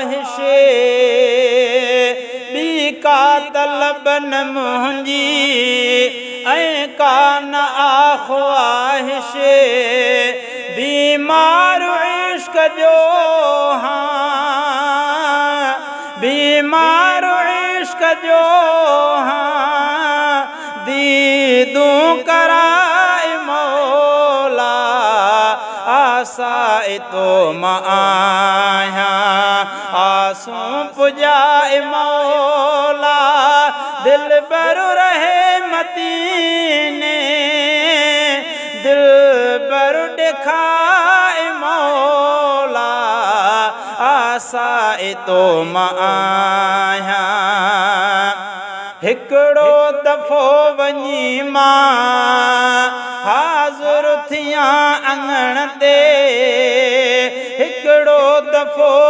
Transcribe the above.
خواهش، ٻي ڪا طلب نه منهنجي ۽ ڪا نه آ خواهش، بيمار عشق جو هان، بيمار عشق جو هان، ديدون ڪرائي مولا، آسائي تو مان آهيان، آسون پڄائي مولا، دلبر رهي مديني، دلبر ڏيکائي مولا، آسائي تو مان آهيان. هڪڙو دفعو وڃي مان حاضر ٿيان اڱڻ تي، هڪڙو دفعو.